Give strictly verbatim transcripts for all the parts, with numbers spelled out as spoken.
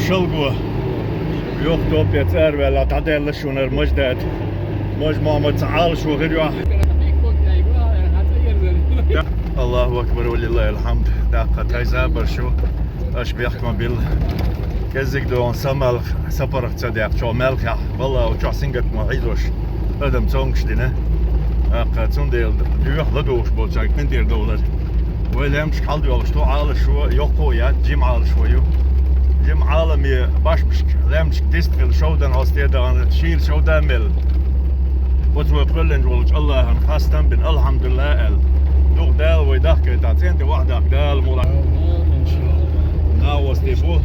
Шалго. Йохто пец арвела дӀадаьлла шунар маждад. Маж Мохьмад ца Ӏалашо хир йохь. Аллаху акбар, ва лиллахил хьамд. ДӀаккха тхай забар шу. Аш бехк ма билла. Кеззиг догӀун са малх, са паргӀат ца дехчо малхехь. Валла, у чохь сингат ма хьийзош. Адам цонгаш дина. ТӀаккха цундела дуьйхьа ладугӀуш болчаьрга кхин тӀера довлар. Вай лаьмнашка хьалдоьлхуш ду Ӏалашо, йоккхо яц, жима Ӏалашо ю. Жима Ӏаламе башмашка, лаьмнашка дистхила шовдан хьостедаан, шийла шовда мел. Оцу вай кхоьллинчу волчу Аллахьан хастам бина, алхьамдулиллахӀ аьлла. Дукха Дала вай дахкайтахь, цӀен тӀе вахьа дахка Дала мула. Накъостий бу.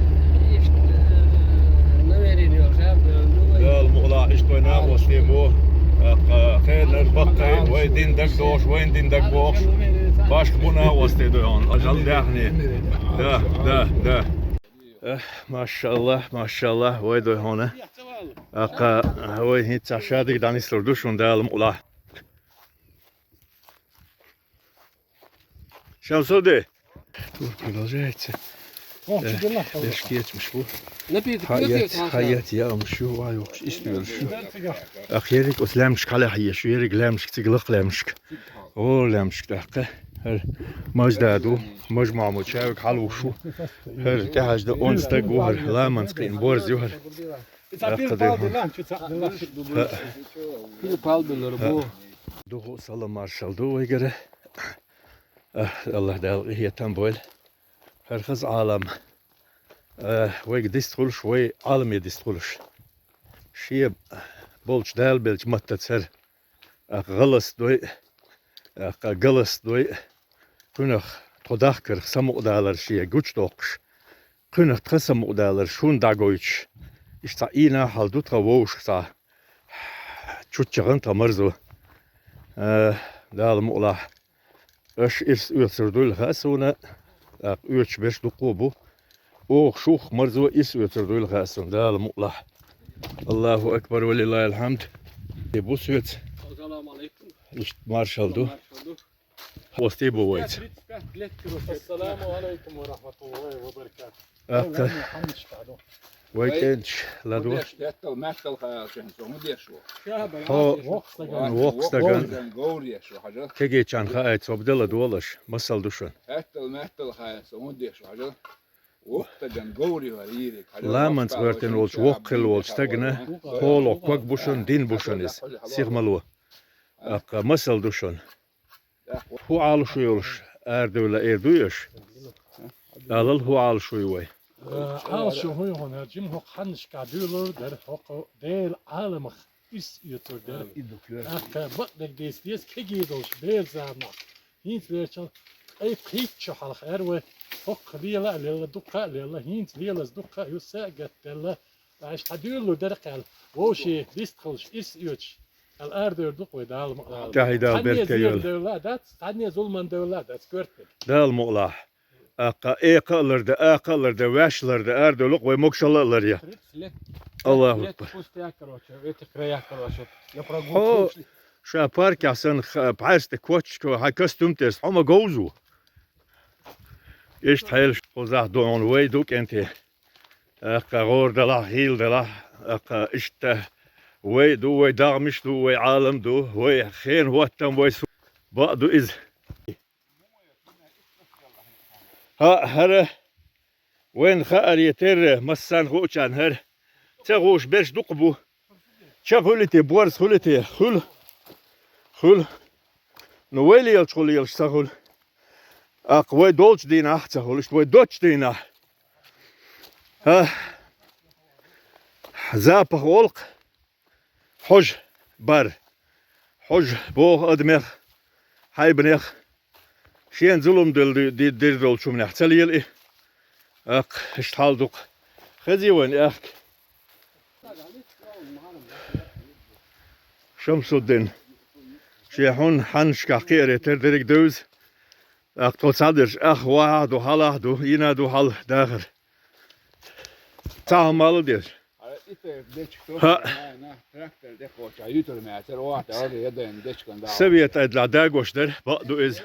Дала мукъалахь, иштта вай накъостий бу. ТӀаккха хенара баккхий, вай дин даг дохуш, вайн дин даг бохуш. Башха бу накъостий ду хьуна, ажал даьхни. Да, да, да. Эх, машаллахӀ, машаллахӀ, вай ду хьуна. ТӀаккха вай хӀинца шадерг дӀанислур ду шуна Дала мукъалахь. Шамсудди. Тур продолжается. О, э, чудо, беш кечмаш бу. Напиток хьаэц, хьаэц, яамаш ю, вай, йохуш, истоьлуш ю. ТӀаккха ерриг оцу лаьмнашка хьалахьеша, ерриг лаьмнашка, цига лакха лаьмнашка. О, лаьмнашка тӀаккха. ХӀара мажда ду, маж Мохьмад шаьвиг хьалуш ву. ХӀара тӀехьажда онда стаг ву, хӀара ламанца кхиъна борз ю хӀара. ТӀаккха де хьуна. Пил пал белар бу. Духу салам маршал ду вайгара. Аллахь Дала къинхетам бойла. ХӀара хаза Ӏалам. Э, вайга дистхуьлуш, вай Ӏаламе дистхуьлуш. Шен болчу Дала беллачу маттаца хӀара. ТӀаккха гӀалас дой, тӀаккха галас дой, кхунах тхо дахкарх самукъадалар шен гучудоккхуш, кхунах тхан самукъадалар шуна дӀагойтуш. Иштта цхьа ийна хьал ду тхан вовшах цхьа. ЧуччагӀан тхан марзо. Э, Дала мукъалахь. Аша ирс оьцур дуйла хаьа суна, тӀаккха оьцуш берш дуккха а бу. Оха шух марзо ирс оьцур дуйла хаьа суна, Дала мукъалахь. Аллаху акбар, ва лиллахил хьамд. И бу соьца. Ассаламу алейкум. Иштта маршал ду. Маршал ду. Хьостий бу вайца. Ассаламу алейкум ва рахматуллахи ва баракатух. ТӀаккха. Вай кӀенташ ладо. Хьо воккха стаган. Воккха стаган. Говр еш ву, хьажал. Кегийчарна хаайта, цо баделла долаш, масал ду шуна. Хьеттал-меттал хаайта, цо хӀунда еш ву, хьажал. Воккха стаган говр ю хӀара йийриг, хьажал. Ламанца гӀоьртина волчу воккха хилла волчу стагана, хьоло ког бу шуна, дин бу шуна иза. Сиха ма ло. ТӀаккха масал ду шуна. ХӀун Ӏалашо йолуш арадевлла эр дуй аша? Алал, хӀун Ӏалашо ю вай? Э, Ӏалашо хӀун ю хьуна, жима хӀокху ханнашкахь дуьйлур дара, хӀокху Делан Ӏаламах ирс оьцур дара. ТӀаккха бакъдерг дийца деза, кегий долуш бер заманахь. ХӀинца верчал ткъе пхийтта шо хьалха эр вай, хӀокху лела а лелла, дукха а лелла, хӀинца лелаза дукха а ю, са а гатделла. Ткъа иштта хьан дуьйлалур дара кхел, вовшийн дистхуьлуш, ирс оьцуш, аьлла арадевр ду-кх вай Дала мукъалахь. ТӀаьхьа Дала беркате йойла. Цхьанне зулман девлла а дац, цхьанне зулман девлла а дац, коьртаниг. Дала мукъалахь. Аккха, экха а ларда, акха а ларда, ваьш а ларда, арадевлла-кх вай могашалла а ларъян. Тридцать лет. Аллаху акбар. Пустяк, короче, в этих краях, короче. Я прогулки. Хьо ша паркехь санна, ха-, пхьаьрста коччашка хьан костюм тесна, хьо ма говзу. Иштта хьелаш кхузахь ду хьуна, вай ду кӀентий. Аккха гӀора далахь, хийла далахь, аккха иштта вай ду, вай дагӀмаш ду, вай Ӏалам ду, вай хенан хӀоттам, вай су-, бакъ ду иза. ХӀаъ, хӀара вайна хааре терра, массарна хуучарна хӀара. Ца хууш берш дукха бу. Ча хуьлий те, борз хуьлий те? Хуьлу. Хуьлу. Ну, вай лелачу хуьлу, лелаш ца хуьлу. Аккха вай долчу дийнахь ца хуьлу, иштта вай доцчу дийнахь. ХӀа? Запах олу-кх. Хьожа бар. Хьожа боху адамех, хьайбанех. Шена зулам делла ди-, ди-, дир долчу хӀуманехь ца лела и. Аккха, иштта хьал ду-кх. Хезий вайна аьхка? Шамсуддин. Шен хьун хьаннашкахь кхиаре тера дерриг девза. ТӀаккха тхо цхьадерш ах вахьа а ду, хьалахь а ду, йина а ду хьал дахар. Цхьа хӀума а ладеш. ХӀаъ. Совет айдалахь дагош дара, бакъ ду иза.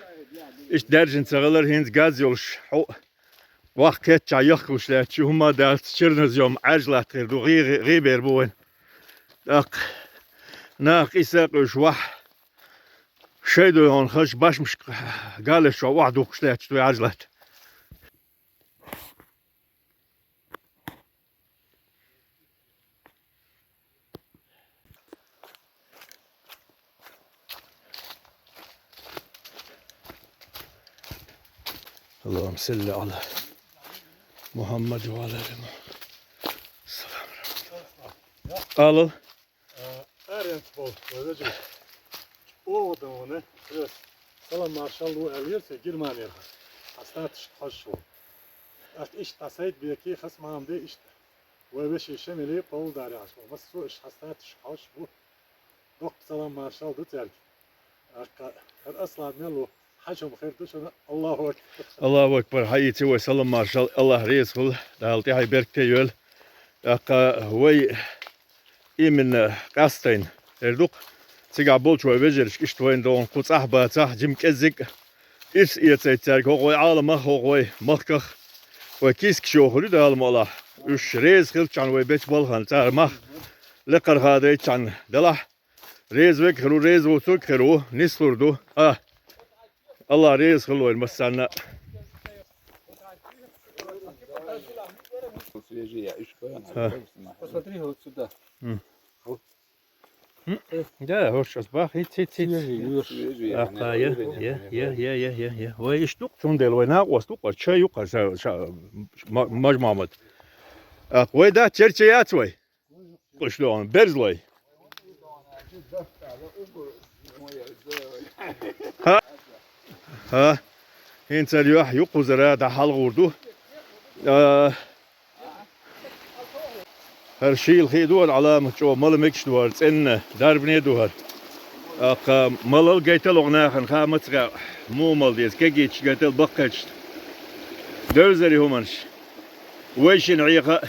Иштта даьржина ца хилар, хӀинца газ йолуш хьо. Вах кхетча яхкуш лаьтташ, хӀумма а дац, чернозём Ӏаьржа латта хир ду, гӀи-, гӀи-, гӀийбер бу вайн. ТӀаккха нах къийса а къуьйсуш вахь, шайдой хьона хаза башмашка галеш чохь охьадухкуш лаьтташ ду Ӏаьржа латта. اللهم صل على محمد وعلى آل محمد. السلام عليكم. Алал. Э, аренц бол, вай вежарий. Оладан вана, э, салам маршал лу аьлла яр со Германера. Хьастаташ хьожаш ву. Ах, иштта дӀасайта беке, хас мам де иштта. Вай веший Шамиле пол даре Ӏаш ву. Массо а иштта хьастаташ хьожаш ву. Доккха салам маршал ду цаьрга. Аккха, хӀара Аслан мел ву. Хьажа хӀума хир ду шуна. Аллаху акбар. Аллаху акбар. Хьаийци вай салам маршал. Аллах реза хуьлда. Дала тӀехье беркате йойла. Аккха, вай именно къаьстайна хир ду-кх. Цигахь болчу вай вежаршка иштта вайна догӀун кху цӀахь бацахь, жима кӀеззиг а ирс эцайта цаьрга хӀокху вай Ӏаламах, хӀокху вай махках, вай кийсакаш йохур ю Дала мукъалахь. Уьш реза хилчахьана вай бечу балхана цара мах лекхара хадайтачхьана делахь, реза верг а хир ву, реза воцург а хир ву, нислур ду. А, Аллах реза хуьлда вайна массарна а. Свежие, я ещё понял. А. Посмотри вот сюда. М. М. Да, вот щас бах, хиц, хиц, хиц. Свежие, Юр. Свежие, Ахьа, они я, уровень, я, они я, уровень. Я, я, я, я, я. Вай иштта ду-кх, цундела вай накъост ду-кх, чай ю-кх, ша, ша, ма-, Мажмамат. Ахьа, вай дац, черча яц вай? Къуьш ду хьуна, берзалой. ХӀа? ХӀа? ХӀинца ара юьхь ю кхузара, дӀахьалхур ду. А, хӀара шийла хи ду хӀара, Ӏаламат чӀогӀа мала мегаш ду хӀара, цӀена, дарбане ду хӀара. Аккха, малал гайтал оха нахана хаа маца гӀа, муха мала деза, кегийча гайтал баккхийча. Девзаре хӀуманаш. Вай шина Ӏеха а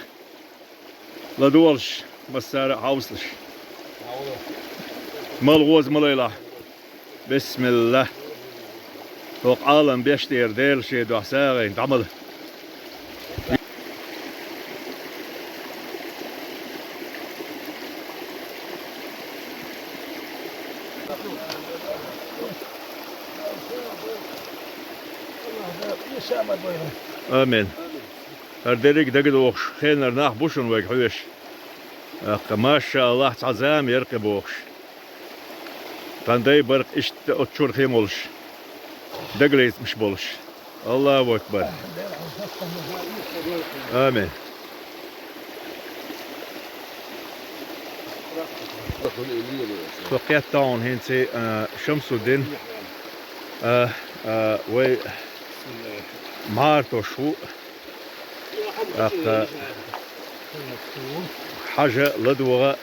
ладогӀалаш, массара а хьовсалаш. Мала гӀоза ма лайлахь. Бисмилла. ХӀокху Ӏалам беш дера Дела шен дуьхьа сагӀина дӀамала. Амин. ХӀара дерриг а дагадогӀуш, хенара нах бу шуна вайга хьоьжуш. Аккха, машааллахӀ, цхьа зама яра кхин бохуш. Тхан дай баркъ иштта оцу чуьра хин волуш, дагалецамаш болуш. Аллаху акбар. Амин. Со кхетта хьуна хӀинца, а, Шамсуддин, а, а, вай мӀараш ву. Аккха, хьажа, ладогӀа,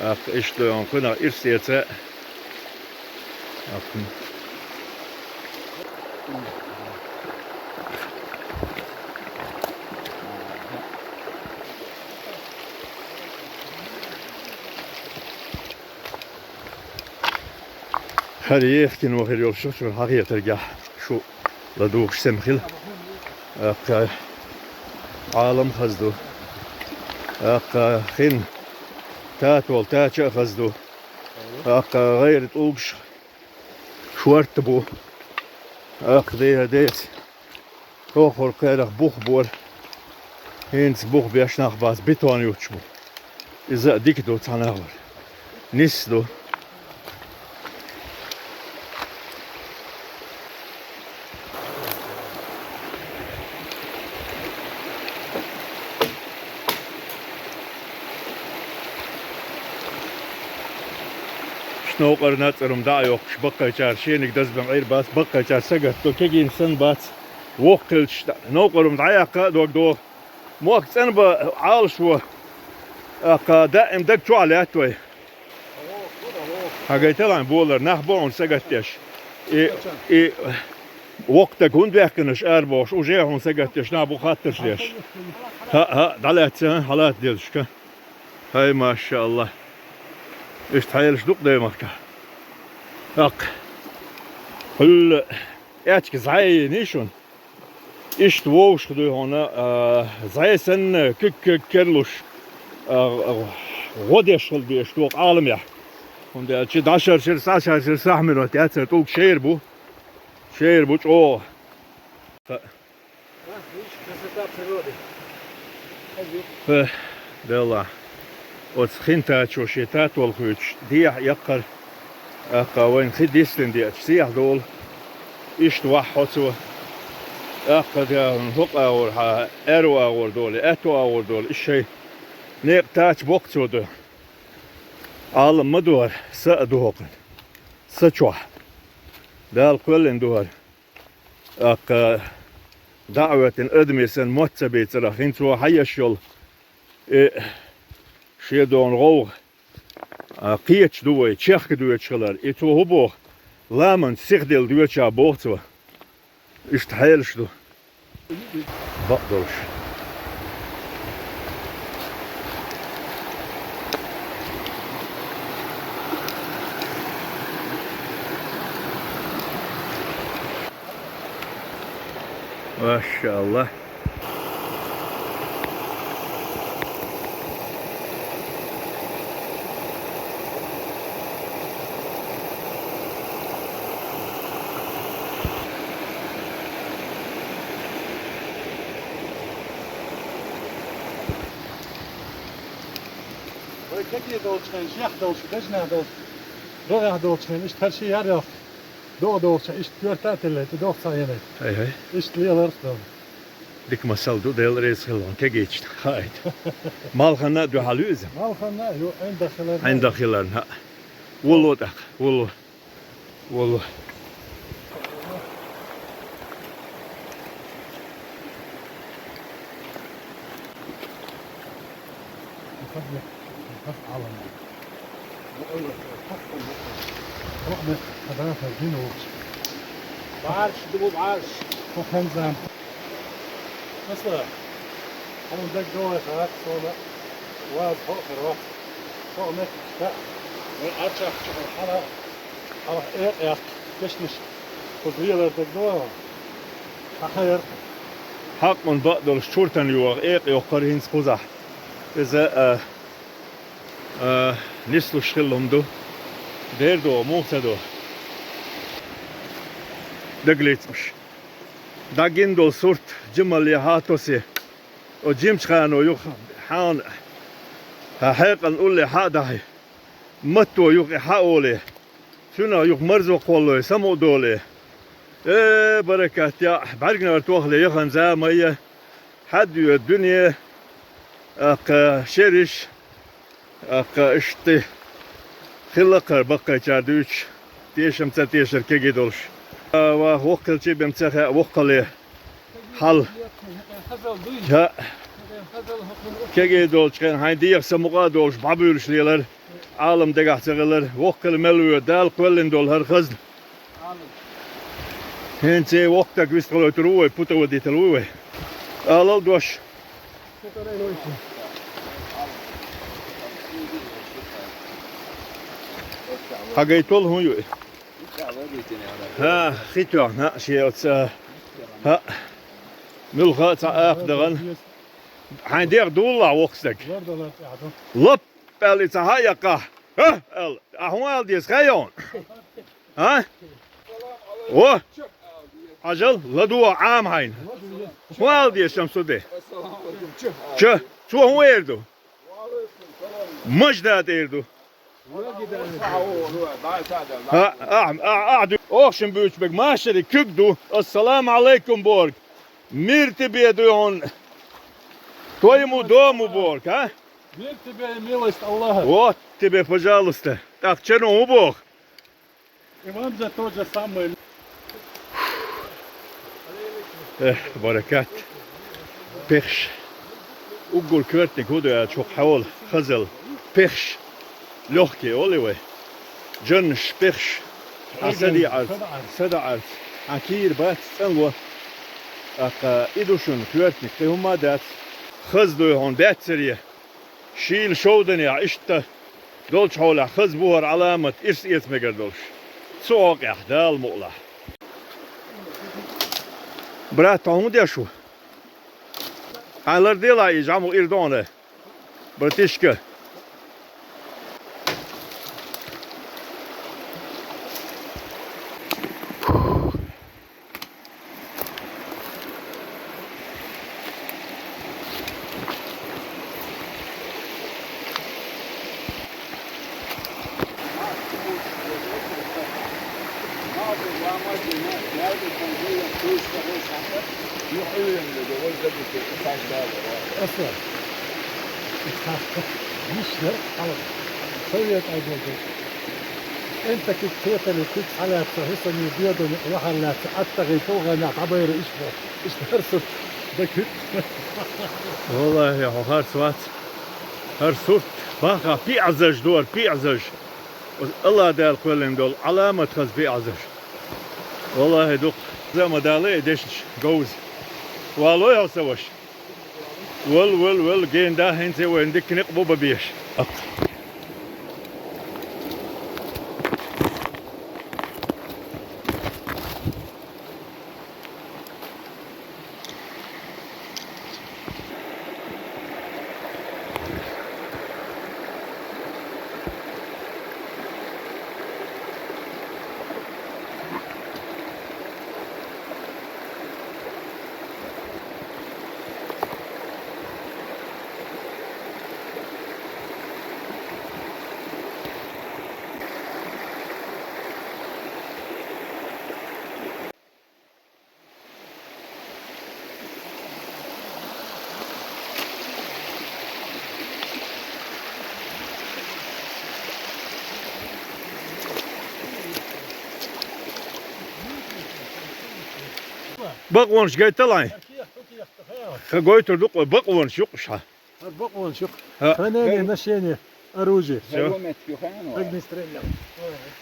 аккха, иштта йолу кхунах ирс эца. Аккха. ХӀара еха кино хир йолуш ю, шуна хьахетаргахь шу ладугӀуш сема хила. Аккха, Ӏалам хаза ду. Аккха, хин татол тача а хаза ду. Аккха, гӀайра тӀулгаш шорта бу. Аккха, деха деца. ТӀохура кхерах бух бора. ХӀинца бух беш нах бац, бетон юттуш бу. Иза а дика ду цхьана а вара. Нисса ду. Шу новкъара нацӀарум дӀа а йоккхуш, баккхайчара шениг дазбан Ӏийр бац, баккхайчара сагатдо, кегийна санна бац. Воккха хилча, новкъарум дӀаяккха а дог догӀу. Мохк цӀена бан Ӏалашво. Аккха, даим даг чохь лаьтта вай. Хьан гайталахь болар, нах бу хьуна сагатдеш. И, и воккха даг хӀунда ваьккхинарш ара бохуш, уже хьуна сагатдеш нах бу хаттарш деш. ХӀаъ, хӀаъ, дӀалаьцна, хьалата дезашка. Хай, машааллахӀ. Иштта хьелаш ду-кх даймахкахь. ТӀаккха. Хьуьлла аьчка зӀе йийний шуна? Иштта вовшах дуй хьуна, а, зӀе санна куьг-куьг керлуш, а, гӀо деш хила дезаш доху Ӏаламехь. ХӀунда аьлча дӀашаршира, схьашаршира сахьмиро, тӀаьцара тӀулг шера бу, шера бу чӀогӀа. Ах, видишь, красота природы. Хье, Делла. Оцу хин тачо шен татол хуьйцуш дехьа эккхар, тӀаккха вайна хи дистина деача сехьа долу. Иштта ваьхьа хьо цо. ТӀаккха дехьа хӀокху агӀор хьан аьрру агӀор долу, аьтту агӀор долу, иштта шайн некъа тача боккха цо ду. Ӏалам ма ду хӀара, са а ду хӀокхуьнан. Са чохь. Дала кхоьллина ду хӀара. ТӀаккха дӀа а хӀоьттина, адаме санна мотт ца бийцарах, хӀинца вон хьан еш йолу, э, шен догӀун гӀовгӀа, а, кхеташ ду вай, чехка доьдуш хилар. И цо хӀун боху? Ламанца сиха делла доьдуш а боху цо. Иштта хьелаш ду. Бакъ долуш. Машалла. Вай кегий долчу хенахь, жех долчу, дежнех долчу, догӀех долчу хенахь, иштта хӀара ши яр йоккху. ДогӀа догӀуча иштта коьрта а тиллайта, догӀа ца Ӏенайта. Ай-ай. Иштта леларх догӀа. Дика масал ду, Дела реза хила ван кегийчна хаийта. Малханна а дуьхьал ю иза? Малханна а ю, ӀиндагӀ хиларна а. ӀиндагӀ хиларна, хӀаъ. Вулло тӀаккха, вулло. Вулло. БӀарш ду, бӀарш. Масала, хьуна дагадогӀий хӀара, суна ваза хьо а хир вац. Со а меттахь, вайн Ӏачахча хьала, хьалха экъа яккха, кешнаш кхуза лелар дагадогӀий хьуна? Хьан хайра? Хьакъ, бакъ долуш, чуртан йогӀу экъа йоккхура хӀинца кхузахь. Иза, а, а, нислуш хилла хӀума ду. Дера догӀу, муха ца догӀу? Дагалецамаш. ДӀагина долу сурт жималле хьан а тосе. Оцу жимачу хано юха хьан а, хьекъална улле хьан а дахье. Матто юха и хьан а оле. Цуьнан юха марзо кхоллой, самукъа доле. Э, баракат яа, бӀаьрганара тохале яхан зама я, хьад йоьду дуьне, тӀаккха шераш, тӀаккха иштта хилла кхара баккхайчара дуьйцуш, тешам ца тешар кегий долуш. А, ва, воккхалчий бен ца хаьа, воккхале. Хьал. ХӀа. Кегий долчу хенахь хьайн дегӀах самукъа а долуш, бӀабуьйлуш лелар, Ӏалам дагахь ца хилар, воккхал мел воьду, Дала кхоьллина долу хӀара хазна. ХӀинца воккха стаг вистхилойтур ву вай, путавадийтал ву вай. Алал дош. Хьан гайтол хӀун ю? ХӀа, хи тоьхна, шен оцу, хӀа, муьлхха а цхьа акха дахана. Хьайн дегӀ дуллахь, воккха стаг. Лап аьлла и цхьа хьа а яккхахь. ХӀа, аьлла. Ахьа хӀун ала деза, хаьий хьуна? А? Во! Хьажал, ладугӀа Ӏама хьайна. ХӀун ала деза, Шамсудди? Ча, цо хӀун эр ду? Мажда тӀера ду. А, а, а, а, ду. Ох, шин буьйцу бег, машари куьг ду. Ассаламу алайкум, борг. Мир тебе, дуй хьуна. Твоему дому, борг, а? Мир тебе и милость Аллаха. Вот тебе, пожалуйста. Так, чану убох. И вам за то же самое. Эх, баракат. Пехш. Уггар коьртаниг хӀун ду аьлча, хӀокху хьола хазал. Пехш. Лёгкий олу вай. Джаннаш пехш. Хьан садаӀарца, садаӀарца. Хьан кийра бац цӀанло. ТӀаккха и ду шуна коьртаниг, кхин хӀумма а дац. Хаза дуй хьуна баьццаре. Шийла шовданехь иштта долчу хьолехь хаза бу хӀара Ӏаламат ирс эца мегар долуш. Цу хьокъехь Дала мукъалахь. Брат, хьо хӀун деш ву? Хьайн лар делахь и жаму ирдона. Братишка. Аслан. Мишта, алан. Совет айболчу. Энтта куьг кхетале, куьг хьалаьцна, хӀусамийн доьдана вахар лаьцна, аттагӀий тулгӀанехь дӀабайра иштта. Иштта хӀара сурт дакуьг. Валлахи, хьо харц вац. ХӀара сурт баха пеӀазаш ду, хӀара пеӀазаш. Оцу АллахӀ Дала кхоьллина долу Ӏаламат хаза пеӀазаш. Валлахи, дукха. Зама дала и дешнаш говза. Валой хьо, сан ваша? Вал, вал, вал, гена да, хӀинца вайн дика некъ бу бан безаш. Бакъонаш гайталахь. Ха гойтур ду-кх вай, бакъонаш юкъуш хьан. ХӀара бакъонаш юкъ. ХӀа. Хранение, ношение оружия. Всё. Огнестрельного.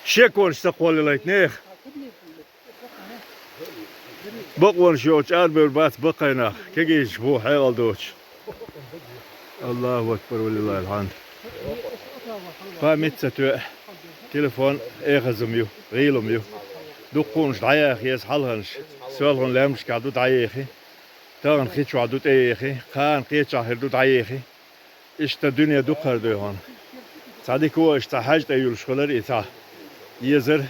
Шеконаш ца кхоллалайта нехан. Бакъонаш йоцуш арабевр бац баккхий нах, кегийчаш бу хьекъал доцуш. Аллаху акбар, валиллахил хьамд. Память ца тоьа. Телефон эхаза ю, гӀийла ю. Дукха хӀуманаш дӀаяха еза хьалханаш. Соьлхана лаьмнашкахь ду дӀаехи. Тахана хи чохь ду тӀеехи, кхана кхечахь хир ду дӀаехи. Иштта дуьне дукхара дуй хьуна. Цхьа дика ву аша цхьа хьаьжа тӀе юьллуш хилар и цхьа. Езар,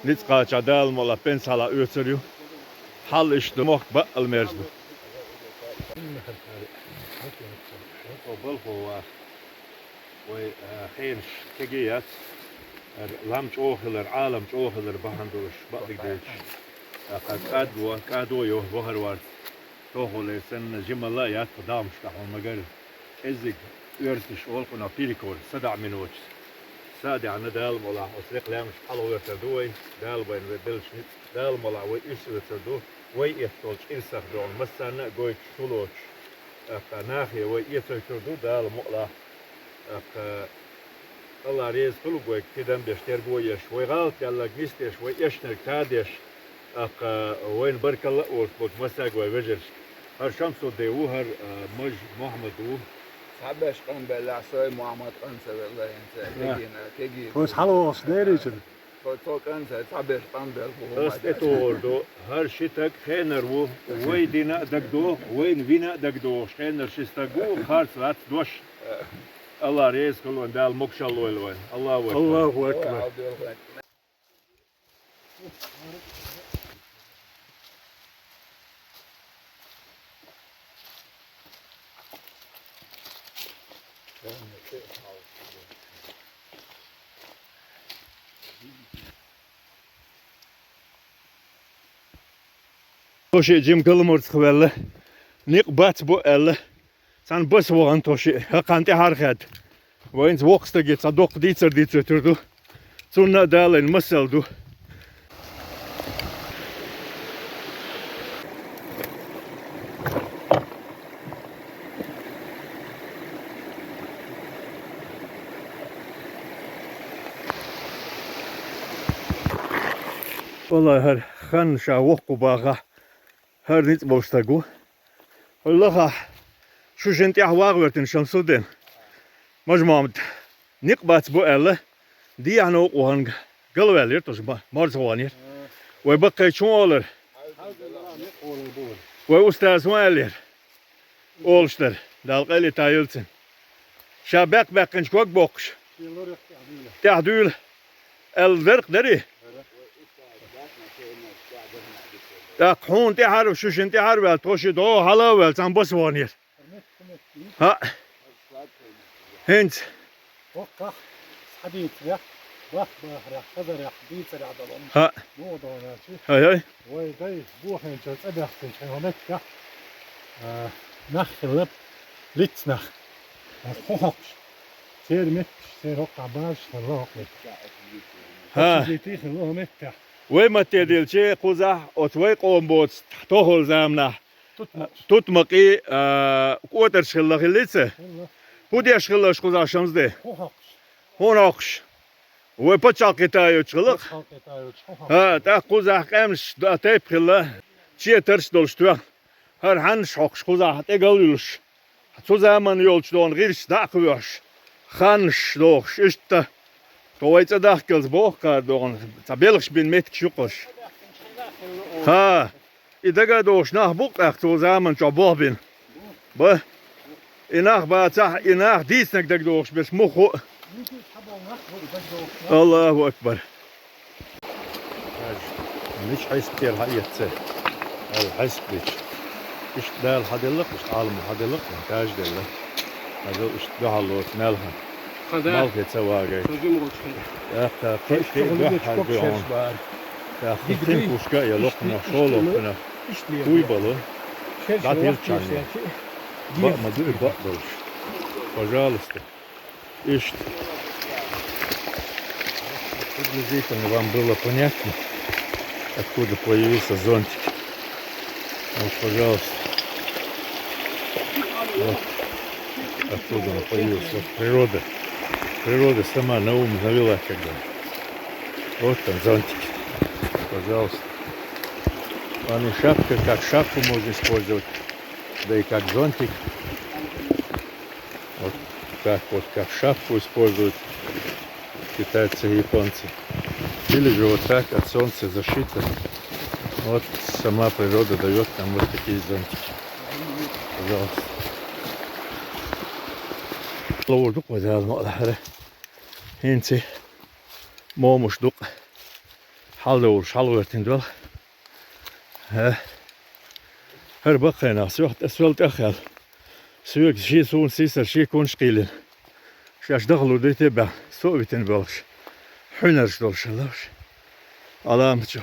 ницкъ кхача Дала мукъалахь пенсалахь оьцур ю. Хьал иштта ду, мохк баъал мерза ду. Вай, а, хенаш кегий яц. Ара лам чӀогӀа хилар, Ӏалам чӀогӀа хилар бахьана долуш, бакъдерг дуьйцуш. ТӀаккха кӀадо, кӀадо йо, вахар варца. Тохале санна, жималла а яц тхан дагӀмашкахь хьуна, магар кӀеззиг оьрсаша олу кхунах перекур, садаӀа миноташ. Са а даьхна, Дала мукъалахь, оцу рекъа лаьмнашка хьалагӀоьртур ду вай, Дала вайна вай беллачу ницкъ, Дала мукъалахь, вай уьш оьцур ду, вай эцтолчу ирсах дуьхьал массарна а гойтуш, чулоцуш. ТӀаккха нахе вай эцойтур ду, Дала мукъалахь. ТӀаккха Алла реза хуьлу вайга, тидам беш, терго еш, вай гӀалат даьлларг нисдеш, вай эшнарг тадеш. ТӀаккха вайна баркалла а олуш болчу массаьрга вай вежаршка. ХӀара Шамсуддин ву, хӀара, а, Маж Мохьмад ву. Цхьаберш къанбеллехь, со а Мохьмад къан ца велла хӀинца. Кегийна, кегийна. Хьо хьалавогӀуш дерричун? Тхо, тхо кӀант, цхьаберш къанбелла бу. Ас тӀетухур ду, хӀара ши стаг хенар ву, вай дина а дагадогӀу, вайна вина а дагадогӀуш хенар ши стаг ву, харц вац дош. Алла реза хуьлда, Дала могушалла лойла вайна. Аллаху акбар. Аллаху акбар. Тхо шиъ жима галамурцах ваьлла, некъ бац бу аьлла, цхьана баса вахана тхо шиъ, хӀокхунна тӀаьхьара хаьдда. Вайнца воккха стаге цхьа доккха дийцар дийцойтур ду. Цунна а Дала вайна масал ду. Валлай, хӀара хан ша воккха бахахь, хӀара ницкъ болуш стаг ву. Хьо лахахь, шу шина тӀехь вагӀа вертина Шамсуддин. Мажа-Мохьмад, некъ бац бу аьлла, дехьа новкъа вахана галваьллера, тхуна ма-, марза ваханера. Вай баккхайчун олар. Вай устаз ван аьллера, олуш дара, Дала къайле тайолла цуьнан. Ша баьккхина ког боккхуш, тӀаьхьа дуьйла аьлла дерг дарий? ТӀаккха хьуна тӀаьхьара, шуьшинна тӀаьхьара ваьлла, тхо ши догӀа хьала а ваьлла, цхьана баса ваханера. ХӀаъ. ХӀинца. ХӀокхахь схьадийцарехь, бах бахарехь, хазарехь, дийцарехь долу. ХӀаъ. Муха догӀу аьлча? ХӀай-хӀай. Вай дай бохийначу цӀа баьхкинчу хьайн хӀокху меттехь, а, нах хилла, лица нах. Хьо хьокхуш. Церан меттигаш, церан хӀокхахь базаш хилла хӀокху меттехь. ХӀа. Общежитие хилла хӀокху меттехь. Вай матте дилчи кхузахь, оцу вай къоман боцу тохалу заманахь. Тутмакъ. Тутмакъий, а, кӀотарш хилла хиллий ца? Хилла. ХӀун деш хилла аша кхузахь, Шамсде? ХӀун хьокхуш? ХӀун хьокхуш? Вай пачхьалкхе тайоьдуш хилла-кх? Пачхьалкхе тайоьдуш, хӀун хьокхуш? ХӀа, тӀаккха кхузахь къаьмнаш д-, тайпа хилла, четарш долуш тоьхна. ХӀара хьаннаш хьокхуш кхузахь тӀегал а вуьлуш. Цу заманна йолчу догӀун гӀирсаш дӀа а кхоьхьуш, ханнаш дохуш, иштта. Тхо вай цӀа дахкалц боху кхара догӀун, цхьа белхаш бина меттигаш ю-кх уьш. ХӀа, и дага а дохуш нах бу-кх тӀаккха цу заманна чохь болх бина. Ба. И нах бацахь, и нах дийцинарг дага дохуш берш муха хуу. Аллаху акбар. Мича хьесап тера хьаэца ца аьлла хьесап дича. Иштта Дала хьаделла-кх, иштта Ӏаламо хьаделла-кх, кажделла. Хьажал иштта дуьхьал лоцу мелхана. Малхе ца вагайта. ТӀаккха кхин а, кхин а дуьхьал дуьхьал. ТӀаккха кхин а кхушка а я локхунах, шолгӀа кхунах. Уй бало. ДӀатилчхьанне. Баа ма дуьйр баа долуш. Пожалуйста. Ишта. Приблизительно вам было понятно, откуда появился зонтик. Вот, пожалуйста. Вот. Откуда он появился? Вот природа. Природа сама на ум навела, как говорится. Вот он, зонтик. Пожалуйста. Он и шапка, как шапку можно использовать, да и как зонтик. Вот так вот, как шапку используют китайцы и японцы. Или же вот так от солнца защита. Вот сама природа даёт нам вот такие зонтики. Пожалуйста. Ловушка ма-дарра. ХӀинца момуш ду-кх. Хьаладовлуш, хьалагӀоьртина дол. ХӀара баккхий нах, соьх тӀе, сол тӀе а хел. Соьга шен суна сийсара шен кунаш кхийлина. Шаьш дахлур дуьйти баьхна, со а витина боьлхуш. Хьуьнарш долуш хилла уьш. Ӏаламат чу.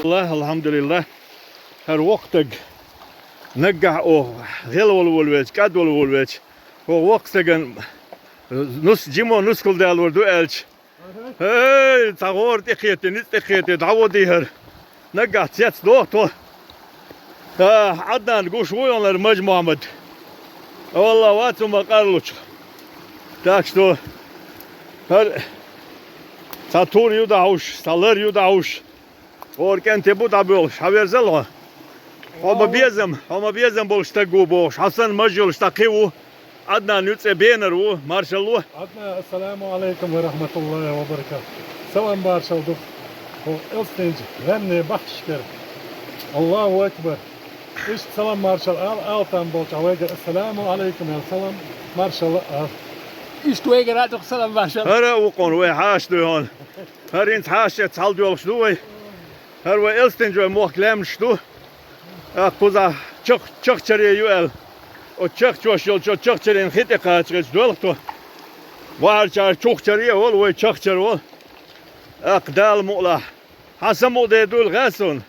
Аллах, алхьамдулиллах. ХӀара воккха стаг наггахь оха гӀелвала волавелча, кӀадвала волавелча, хӀокху воккхачу стеган нус, жимо нускал далор ду аьлча, хӀей, цхьа гӀора тӀекхетий, ницкъ тӀекхетий, дӀаводий хӀара. Наггахь цецдоху тхо. А, Ӏаднан гуш ву хӀара Мажа-Мохьмад. Валлахь, вац хӀума къарлучух. Так что, хӀара цхьа тур ю дӀахьуш, цхьа лар ю дӀахьуш. ХӀора кӀентий бу дӀабоьлхуш, хьаверзал хьо. Хьо ма безам, хьо ма безам болуш стаг ву бохуш, хьо санна маж йолуш цхьа кхин ву. Ӏаднан юьцӀе бенар ву, маршалла. Ӏаднан, ассаламу Ӏалайкум ва рахматуллахи ва баракатух. Салам маршалла ду хьо Элстинчу гӀенне бахчашкара. Аллаху акбар. Иштта салам маршалла ала, ала там болчу вайгара ассаламу Ӏалайкум аьлла, салам маршалла ала. Иштта вайгара а ду салам маршалла. ХӀара а ву кхунна вай хьаша дуй хьуна. ХӀара хӀинца хьаша эцна хьаладоьлхуш ду вай. ХӀара вай Элстинчу вай мохк лаьмнаш ду. ТӀаккха кхузахь чах-, чахчаре ю аьлла. Оцу чахчош йолчу чахчарийн хи тӀе кхача хилча доьлху тхо. Вахарчара чухчаре а волу, вай чахчара волу. ТӀаккха Дала мукъалахь. Хьан самукъаде дуйла гӀаьсунна.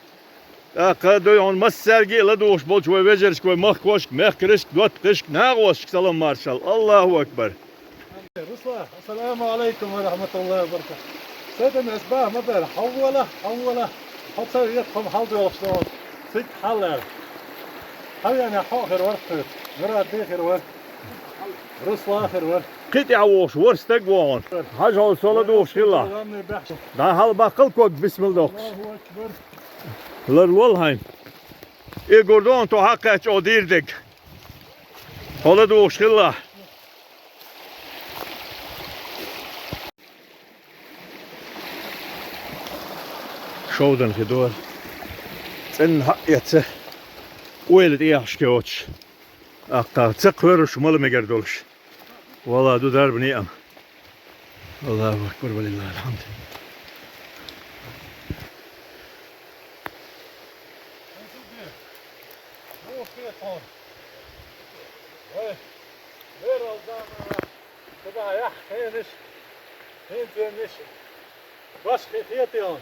ТӀаккха дуй хьуна массаьрга а ладугӀуш болчу вай вежаршка, вай махкошка, мехкаршка, доттагӀашка, нагӀошка салам маршалла. Аллаху акбар! Руслан, ассаламу Ӏалайкум ва рахматуллахи ва баракатух. Сайтан ас баха ма бара, хьаввала, хьаввала. Хьо ца вета, хьо хьаладоьлхуш ду. Цик хьалар. Хьавена хьо хир вар кхуьт. Мурад де хир вар. Русла хир вар. Кхи тӀехь вохуш вара стаг вогӀун. Хьажа хьо сола духуш хилла. Дан хьал баккхал ког бисмил дохуш. Лар лол хьайн. И гурдон то хьакхаьчча о дийр дег. Хьола духуш хилла. Шовдан хи дора. ЦӀенна хьаэца, ойла тӀехьашка йоцуш. Аккха ца кхоьруш мала мегар долуш. Вала ду дарба неам. Аллаху акбар, валиллахил хьамд. Вера алзамара. Куда яххениш, хинцениш, башхи хетион.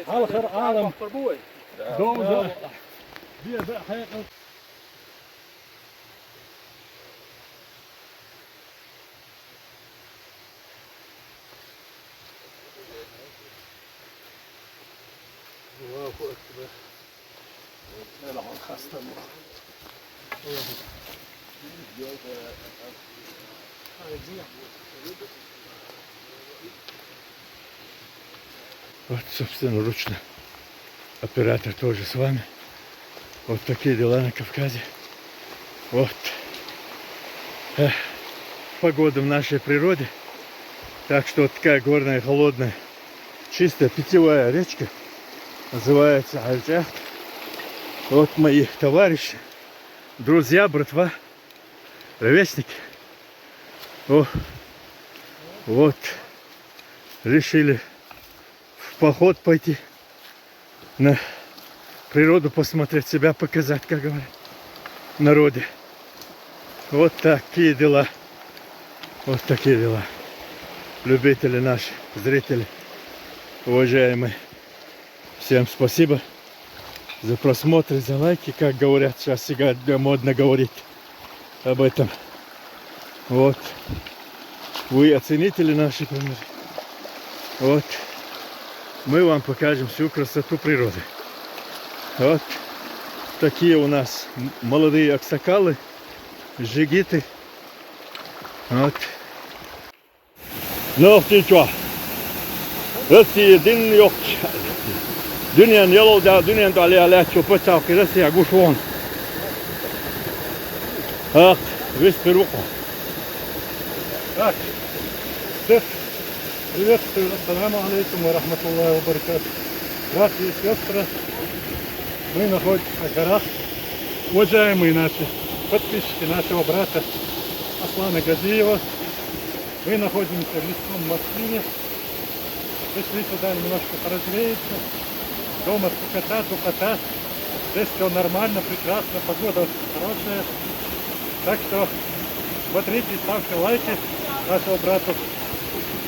Алхар Алам. Довза. Бе бе хьекъал. Аллаху акбар. Вот, собственно, ручно. Оператор тоже с вами. Вот такие дела на Кавказе. Вот. Э, погода в нашей природе. Так что вот такая горная, холодная, чистая питьевая речка. Называется Альчахт. Вот мои товарищи, друзья, братва, ровесники. О, вот. Решили в поход пойти, на природу посмотреть, себя показать, как говорят, в народе. Вот такие дела. Вот такие дела. Любители наши, зрители, уважаемые. Всем спасибо за просмотры, за лайки, как говорят сейчас, всегда модно говорить об этом. Вот. Вы оценители нашей природы. Вот. Мы вам покажем всю красоту природы. Вот. Такие у нас м-, молодые аксакалы, жигиты. Вот. Нохчийчохь. Россия дин йоккхуш. Дуьненан ялалда, дуьненан тӀехь лаьттачу пачхьалкхе Россия гуш вон. Ах, виспир ву-кх. Так. Всех приветствую. Ассаламу алейкум ва рахматуллахи ва баракатух. Братья и сестры, мы находимся в горах. Уважаемые наши подписчики, нашего брата Аслана Газиева, мы находимся в лесном массиве. Пришли сюда немножко поразвеяться. Дома скукота, духота. Здесь все нормально, прекрасно, погода очень хорошая. Так что смотрите, ставьте лайки нашему брату.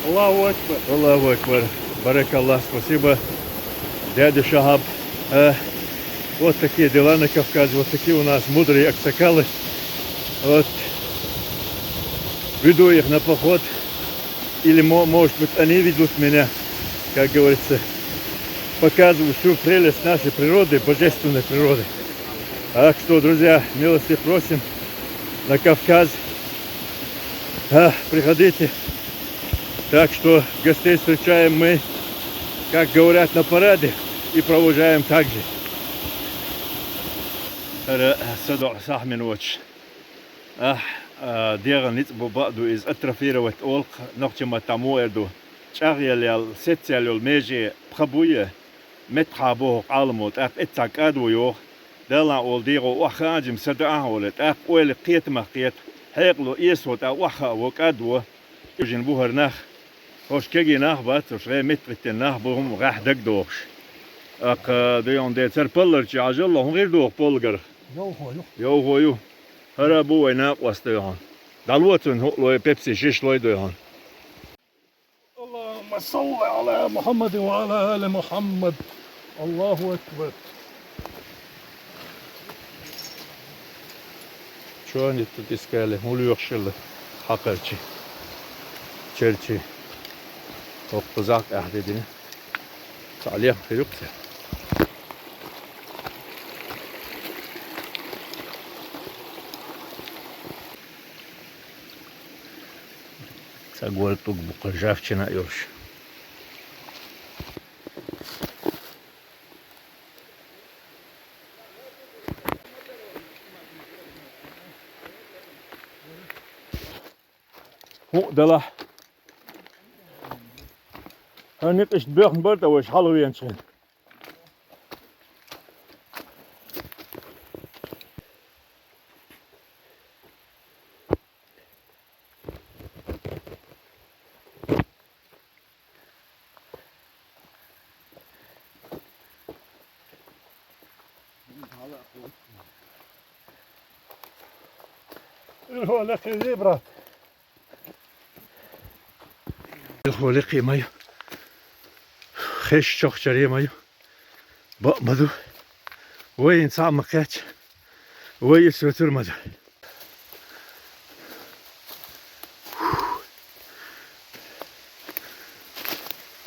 Аллаху Акбар. Аллаху Акбар. Баракаллах, спасибо. Дядя Шахаб. Э, вот такие дела на Кавказе, вот такие у нас мудрые аксакалы. Вот. Веду их на поход. Или, мо-, может быть, они ведут меня, как говорится, показывают всю прелесть нашей природы, божественной природы. Так что, друзья, милости просим на Кавказ. А, приходите. Так что гостей встречаем мы, как говорят, на параде, и провожаем так же. Ара, садо, сахмин воч. Ахь, а, дегӀан ницкъ бу баъду иза атрофировать олу-кх нохчийн маттахь муха эр ду. ЧӀагӀъелла ял, сецъял йолу меже пха буй, меттахьа боху Ӏаламо, тӀаккха эццахь кӀадо йоху. Далла олу дегӀо охьахаа жима са даахьа олу, тӀаккха ойла кхетамах кхета, хьекъало эсо тӀаккха охьахаа во кӀадво. Ужин бу хӀара нах. ХӀорш кегий нах бац, хӀорш гӀе меттахӀиттина нах бу, хӀума гӀехь дагадохуш. Аккха, дуьйхьун де, цара палларчий Ӏажалла, хӀун хир доху поллагара? Йовхо ю. Йовхо ю. ХӀара бу вай накъост дуьйхьун. ДӀало цунна хӀуъ лой, пепси шиш лой дуьйхьун. Аллахумма салли Ӏала Мухаммадин ва Ӏала али Мухаммад. Аллаху акбар. Чони тут искали, хӀун лоьхуш хилла хьакхарчий, черчий. ХӀокху зӀакъ ахь де дина. Цхьа лех хир ю-кх цара. Агвар тӀуг бу кхы жаьвчина а йолуш. ХӀуъ, делахь. ХӀара некъ иштта боьхна бара тӀе вайша хьалха веанчу хенахь. Илхо лекхий, брат. Илхо лекхий ма ю. Хеш чохчаре ма ю. Бакъ ма ду. Вай цхьаъ ма кхаьчча. Вай иза соьцур ма ду.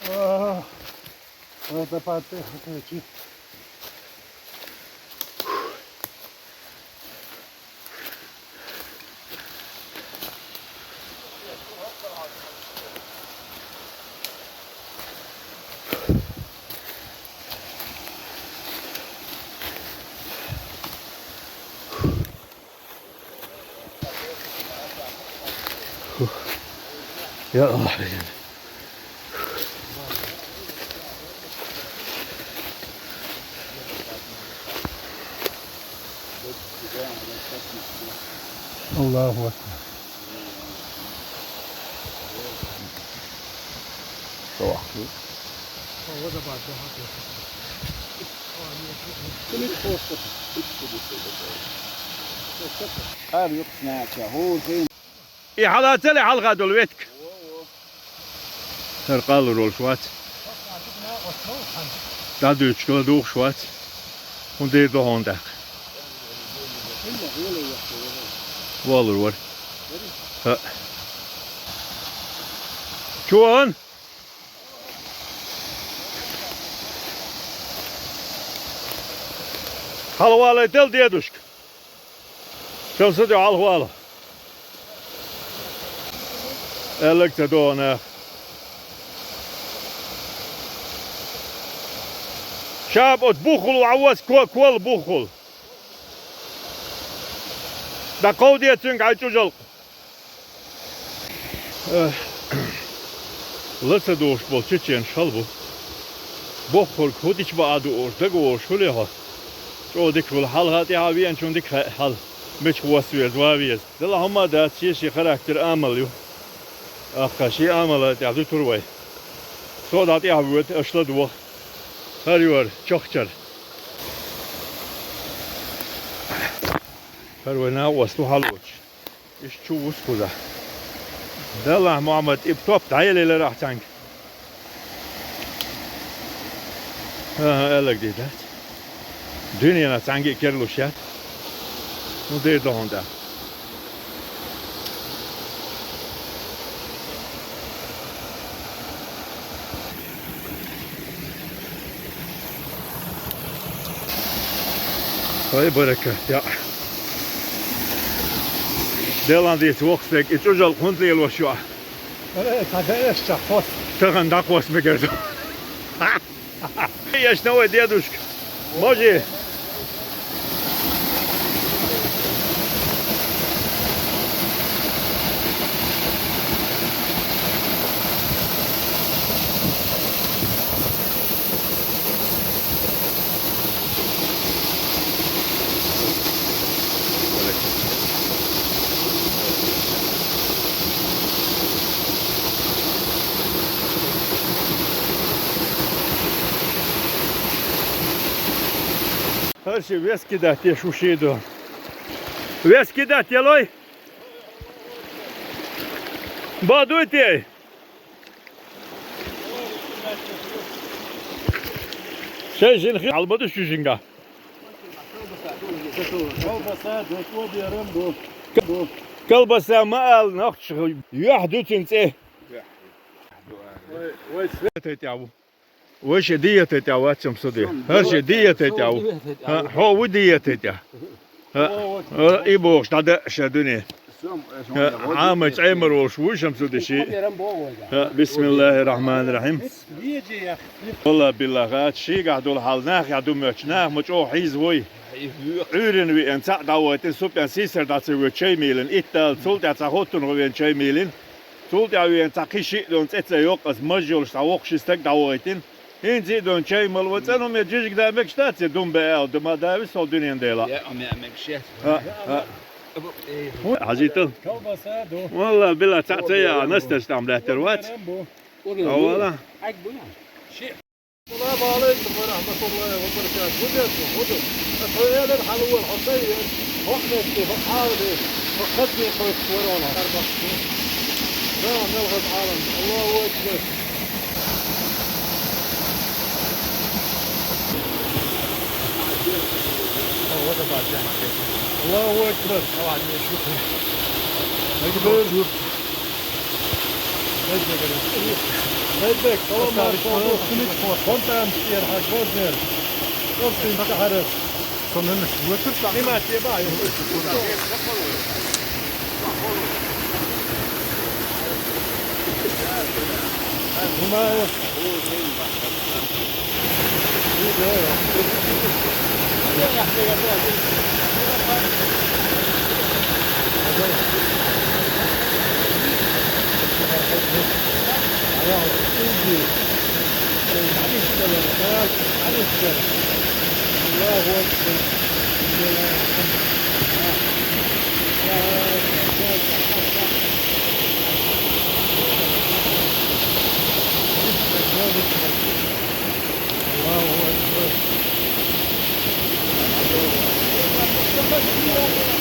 А, это потихоньку. يا الله. الله أكبر. Къар юкъа снаьча, хӀора хин. И хьала ца ле хьалха долу ветка? ХӀара къалур волуш вац. ДӀадуьйцуш ладугӀуш вац. ХӀун дийр ду хьуна тӀаккха? Валур вара. ХӀаъ. Чу вахана? Хьалавалайтал дедушка. Шамсудин, хьалхавала. Аьлларг ца догӀу наха. Шаба оцу буххула ваьввас ко-, кол буххула. ДӀакховде цуьнга хьайн чӀужалкъ. Э, ла ца догӀуш болу чеченаш хала бу. Боккхург хӀун дича баа ду олуш, дага волуш хуьлий хьо? ЧӀогӀа дика хуьлу, хьалха тӀаьхьа веанчунна дика хаьа хьал, мичахь восса веза, ван веза. Делахь хӀумма а дац, шен-шен характер, амал ю. Аккха шен амала тӀехь дуьтур вай. Со дӀа тӀаьхьа воьду, аша ладогӀа. ХӀара ю хӀара, чохчар. ХӀара вай накъост ву хьалоцуш. Иштта чу ву кхузахь. Делахь, Мухьаммад, и топ дӀаеллера ахь цхьаьнга. ХӀан-хӀа, аьлларг дийр дац. Дуьненахь цхьаьнга а керлуш яц. ХӀун дийр ду хьуна тӀаккха? Хай баракат, я. Делан дийца воккха стаг, и чӀужалкъ хӀунда лелош ю ахь? Э, ца деш чохь хос. Тахана дӀакхосса мегар ду. Ешна вай дедушка. Можи. ХӀара ши вес кидать еш ву ши ду. Вес кидать елой? Бадуй те? Шайн жин хи хьалба ду шу жинга. Колбаса ду, то берем ду. Колбаса ма ал нахча юьхь ду цуьнан цӀе. Вай, вай, света тӀе ву. Вай ши диета тӀе вац ам суди. ХӀара ши диета тӀе ву. ХӀа, хьо ву диета тӀе. ХӀа, хӀа, и бохуш дӀада ша дуьне. Ӏамай цӀаймар волуш вуй, Шамсудин, ши? Бисмиллахир-рахманир-рахим. Валла, билла, гӀад шийгахь долу хьал нахехь ду моьттуш, нах ма чӀогӀа хьийза вуй. Ӏуьйранна веана цхьаъ дӀавойтина, супӀен сийсара дӀа ца воьду чай мелина. Итт ала, цул тӀаьхьа цхьа хӀоттуна гӀо веана чай мелина. Цул тӀаьхьа веана цхьа кхин шиъ долу цӀе ца йоккху, аса маж йолуш цхьа воккхуш стаг дӀавойтина. ХӀинца а долу чай мала ван цӀанумме жижиг дан мегаш дац, я дум бе аьлла, ду ма давис хьо дуьнен дела. Я, ам я мегаш яц. ХӀа, хӀа. ХӀун хьажийта? Колбаса ду. Валла, билла, цхьаъ ца яа, настарш там лаьттар вац. Бу. Авала. Салам алейкум ва рахматуллахи ва баракатух. Гудерт, гудерт. Хьо элир хьалавал, хьо сайер. Хьо хмести, хьо хьалавал. Хьо хатни хойс варона. Да, мел хьо Ӏалам. Аллаху акбар. Аллаху акбар. Акбар. Лайбек, салам алейкум. Фонтан тӀера хьа гвоздер. Просто интахарас. Снимать, еба. Снимаю. الله أكبر. الله أكبر.